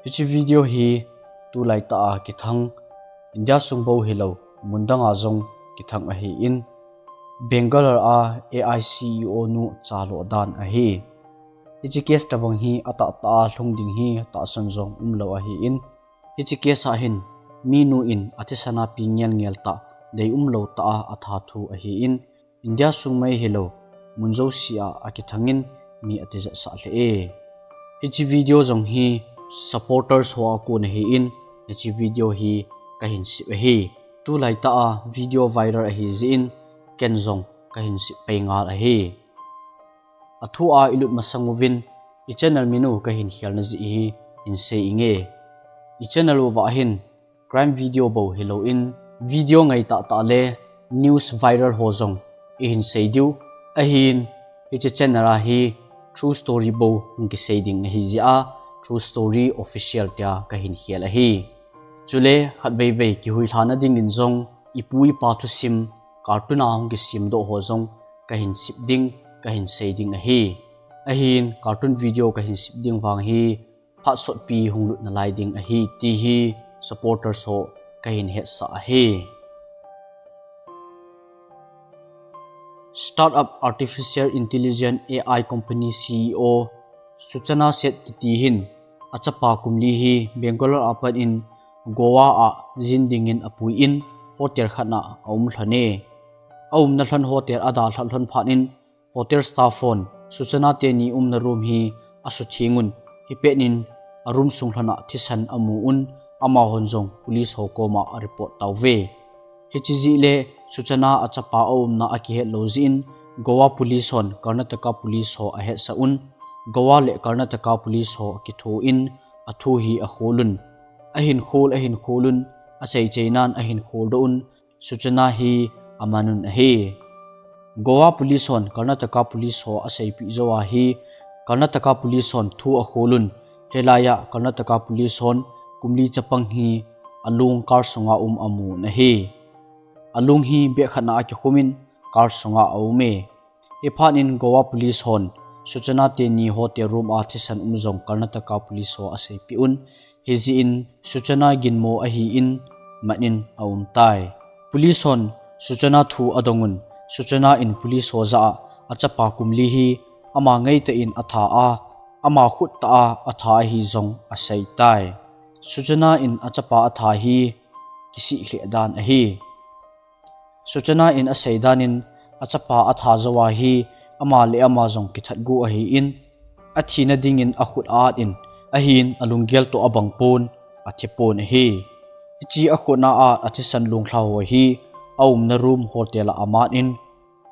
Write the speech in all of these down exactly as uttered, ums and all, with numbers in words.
Hiche video hi tulai tah a kithang, India sung bou hilou, mun dang a jong kithang ahin, Bangalore a A I C E O nu chalo dan ahi. Hiche case tabang hi atahtah a lhung ding hi tahsan jong umlou ahin, hiche case a hin minu in athisan a pi ngel ngel tah, dei umlou tah a atha thu ahin, India sung mai hilou, mun jouse a akithang in mi atijat sah lheh e. Hiche video jong hi supporters ho a kon ahin, hiche video hi kahin sip ahi. Tulai tah a video viral ahi jeh in, ken jong kahin sip pai ngal ahi. Athu a ilut masang uvin, ichannel min u kahin khel na jeh hi hin sei inge. Ichannel uva hin crime video bou hilou in, video ngai tah tah le news viral ho jong ihin sei diu ahin, hiche channel a hi true story bou hung kisei ding ahi jeh a, True Story Official tia kahin khel ahi. Chule khatvei vei kihuilha na ding in jong, ipu ipa thusim, cartoon a hung kisemdoh ho jong kahin sip ding, kahin sei ding ahi. Ahin cartoon video kahin sip ding vang hi phat sotpi hung lut nalai ding ahi ti hi supporters ho kahin hetsah ahi. Startup Artificial Intelligence A I Company C E O Suchana Seth kiti hin, achapa kum li hi Bangalore a pat in Goa a jin ding in apui in, hotel khat na aum lhon e. Aumna lhon hotel adalhah lhon phat in, hotel staff hon Suchana teni umna room hi asutheng un, hipet in a room sung lhon a thisan amu un, amahon jong police ho koma areport tauve. Hiche jeh le Suchana achapa aumna akihet lou jeh in, Goa police hon Karnataka police ho ahetsah un, Goa le Karnataka police ho kitho in athu hi akhol un. Ahin khol, ahin khol un, achai chai nan ahin kholdoh un, Suchana hi aman un ahi. Goa police hon Karnataka police ho aseipeh jou a hi, Karnataka police hon thu akhol un, hilai a Karnataka police hon kum li chapang hi along car sunga um amu un ahi. Along hi bag khat na akikhum in car sunga aum e. Hiphat in Goa police hon Suchana teni hotel room a thisan um jong Karnataka police ho aseipeh un, hijeh in Suchana ginmo ahin mat in aum tai. Police hon Suchana thu adong un, Suchana in police ho jah a achapa kum li hi ama ngeitah in atha a, ama khut tah a atha ahi jong asei tai. Suchana in achapa atha hi kisih lheh dan ahi. Suchana in asei dan in, achapa atha jou a hi ama le ama jong kithat gu ahin, athina ding in akhut a-at in, ahin alunggel toh abang pon, athi pon ahi. Hiche akhut na a athisan longlha ho hi aumna room hotel a aman in,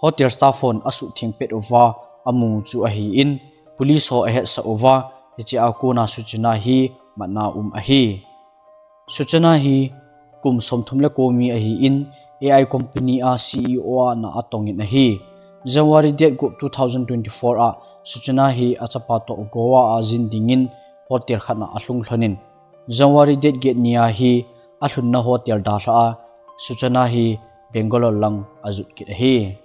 hotel staff hon asuhtheng pet uva amu chu ahin, police ho ahetsah uva, hiche a kona Suchana hi matna um ahi. Suchana hi kum somthum le ko mi ahin, A I company a C E O a na atong in ahi. January date gup two thousand twenty-four a Suchana hi achapa toh Goa a jin ding in hotel khat na alhung lhon in, January date get ni a hi alhunna hotel dalhah a Suchana hi Bangalore lang ajot kit ahi.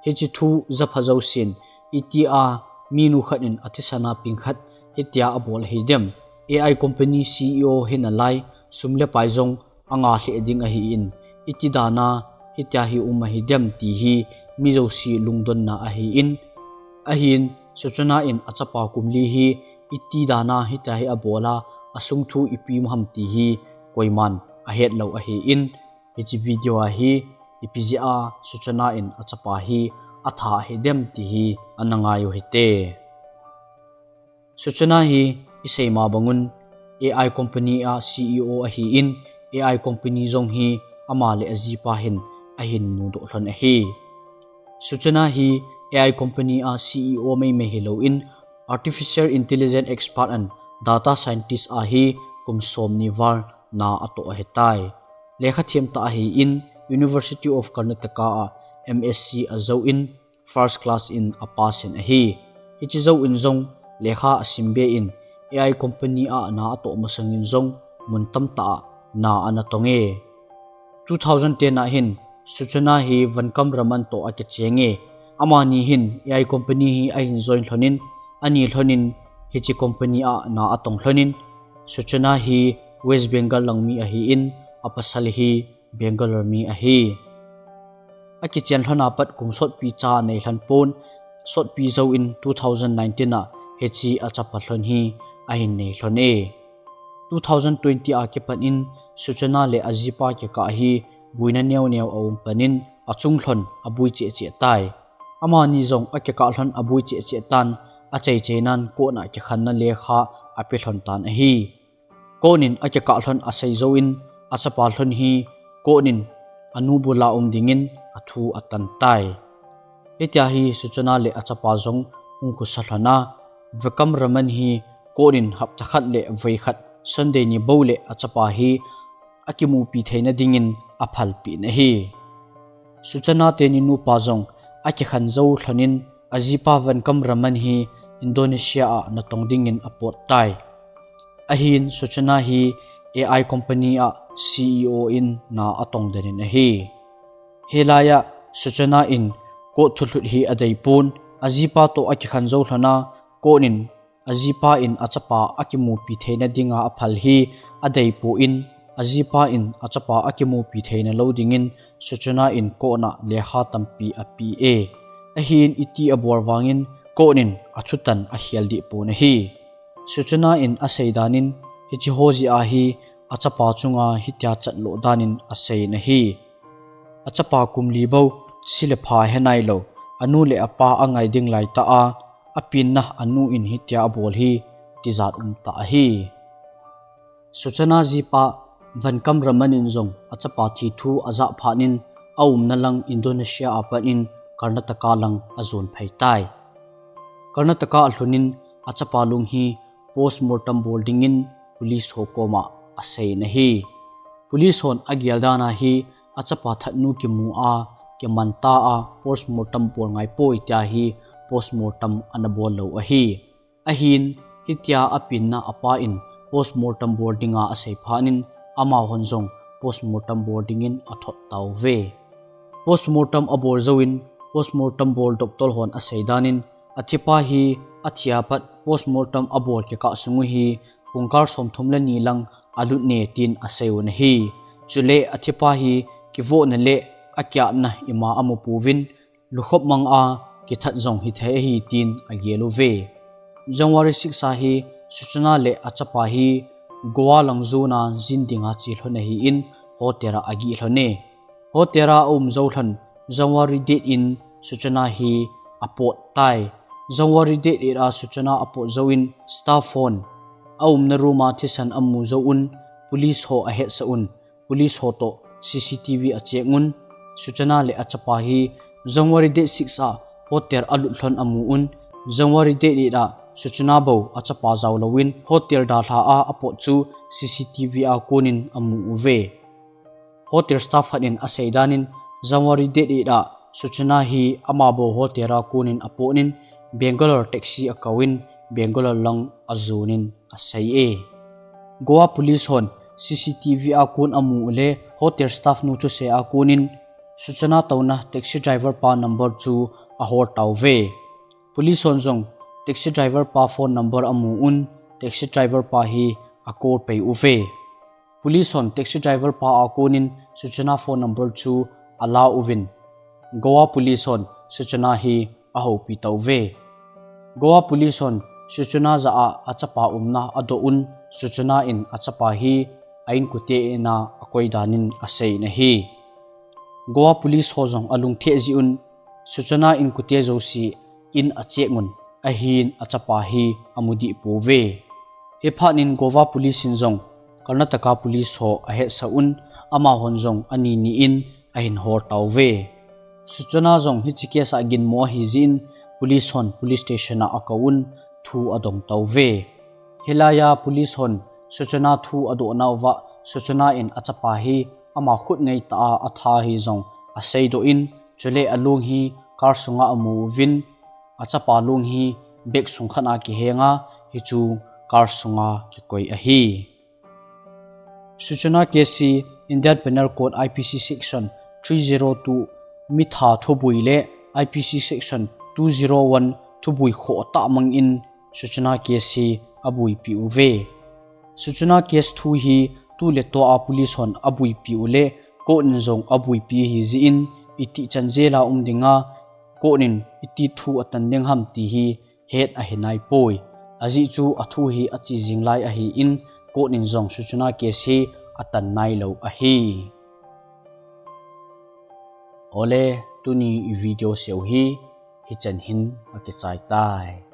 Hiche thu japha jousen, itia minu khat in athisan a ping khat hitia abol ahi dem? A I company C E O hi nalai, sum le pai jong anga lheh ding ahin, iti dan a hitia hi um ahi dem ti hi mi jouse lungdonna ahin, ahin Suchana in achapa kum li hi iti dan a hitia hi abol a, asung thu ipi um ham ti hi koiman ahet lou ahin, hiche video a hi ipi jeh a Suchana in achapa hi atha ahi dem ti hi ana ngai u hite. Suchana hi isei ma bang un A I company a C E O ahin, A I company jong hi ama le ajipa hin ahin mudoh lhon ahi. Suchana hi A I company a C E O meimei hilou in, artificial intelligence expert and data scientist a hi kum somni val na atoh ahitai. Lekha them tah ahin, University of Karnataka a M S C ajou in, first class in apass in ahi. Hiche jou in jong lekha asim be in, A I company a na atoh masang in jong mun tamtah a na ana tong e. Two thousand ten a hin Suchana hi Vankam Raman toh akicheng e. Amani hin A I company hi ahin join lhon in, ani lhon in hiche company a na atong lhon in, Suchana hi West Bengal lang mi ahin, apasal hi Bangalore mi ahi. Akichen lhon apat kum sotpi cha anei lhon pon, sotpi jouvin two thousand nineteen a hiche achapa lhon hi ahin nei lhon e. Two thousand twenty a kipat in Suchana le ajipa kikah hi boina neo neo aum pan in achung lhon aboi cheh cheh tai. Amani jong akikah lhon aboi cheh cheh tan, achai chainan court a kikhenna lekha ape lhon tan ahi. Court in akikah lhon asei jouvin, achapa lhon hi court in anu bula um dingin athu atan tai. Hitia hi Suchana le achapa jong hung khosa lhon a, Venkam Raman hi court in hapta khat le vei khat Sunday ni bou le achapa hi akimupi theina dingin aphalpeh in ahi. Suchana teni nupa jong akikhen jou lhon in, ajipa Venkam Raman hi Indonesia a natong dingin apot tai. Ahin Suchana hi A I company a C E O in na atong den in ahi. Hilai a Suchana in court thulhut hi adei pon, ajipa toh akikhen jou lhon a, court in ajipa in achapa akimupi theina dinga aphal hi adei pon, ajipa in achapa akimupi theina lou dingin Suchana in court a lekha tampi ape e. Ahin iti abol vangin court in athutan akhel deh pon ahi. Suchana in asei dan in, hiche ho jeh a hi achapa chunga hitia chat loh dan in asei in ahi. Achapa kum li bou, si le pha he nailou, anu le apa angai ding lai tah a, apenna anu in hitia abol hi tijat um tah ahi. Suchana jipa Venkam Raman in jong achapa thi thu ajah phat in aumna lang Indonesia a pat in Karnataka lang ajon phei tai. Karnataka alhun in achapa lung hi postmortem bol dingin police ho koma asei in ahi. Police hon agel dan a hi achapa thatnu kimu a, kiman ta a, postmortem bol ngai poi tia hi postmortem ana bol lou ahi. Ahin, hitia apenna apa in postmortem bol dinga asei phat in, amahon jong postmortem bol dingin athot tauve. Postmortem abol jouvin, postmortem bol doctor hon asei dan in, athipa hi athi apat postmortem abol kikah sung u hi pungkal somthum le ni lang alut ne tin asei un ahi. Chule athipa hi kivohna le akiatna ima amu pouvin, lukhop mang a kithat jong hithei ahi tin agel uve. January six a hi Suchana le achapa hi Goa lang jona jin dinga che lhon ahin, hotel a ageh lhon e. Hotel a aum jou lhon January date in Suchana hi apot tai. January date eight a Suchana apot jouvin staff hon aumna room a thisan amu jou un, police ho ahetsah un, police ho toh C C T V a check un, Suchana le achapa hi January date six a hotel alut lhon amu un, January date eight a Suchana bou achapa jao louvin hotel dalha a apot chu C C T V a kon in amu uve. Hotel staff khat in asei dan in January date eight a Suchana hi ama bou hotel a kon in apot in Bangalore taxi akou in Bangalore lang ajon in asei e. Goa police hon C C T V a kon amu u le hotel staff nu thusei a kon in Suchana touna taxi driver pa number chu ahol tauve. Police hon jong taxi driver pa phone number amu un taxi driver pa hi acall pei uve. Police hon taxi driver pa a kon in Suchana phone number chu ala uvin Goa police hon Suchana hi ahoupi tauve. Goa police hon Suchana jah a achapa umna adoh un Suchana in achapa hi a inkote in a akoi dan in asei in ahi. Goa police ho jong alungthim jeh un Suchana inkote jouse in acheck un ahin achapa hi amu deh pouve. Hiphat in Goa police in jong Karnataka police ho ahetsah un amahon jong ani ni in ahin hol tauve. Suchana jong hiche case a ginmo ahi jeh in police hon police station a akou un thu adong tauve. Hilai a police hon Suchana thu adoh nauva Suchana in achapa hi ama khut ngai tah a atha hi jong aseidoh in chule alung hi car sunga amu uvin achapa lung hi bag sung khat a kihenga hichu car sunga kikoi ahi. Suchana case hi Indian Penal Code I P C section three zero two mitha thubui le I P C section two zero one thubui khoh tah mang in Suchana case hi abuipi uve. Suchna case thu hi tu le tua police hon abuipi u le court in jong abuipi hi jeh in itih chan jail a um dinga court in iti thu atan ding ham ti hi het ahi naipoi. Ajeh chu athu hi ache jing lai ahin court in jong Suchna case hi atan nailou ahi. Ole, tuni i video seiu hi hichan hin akichai tai.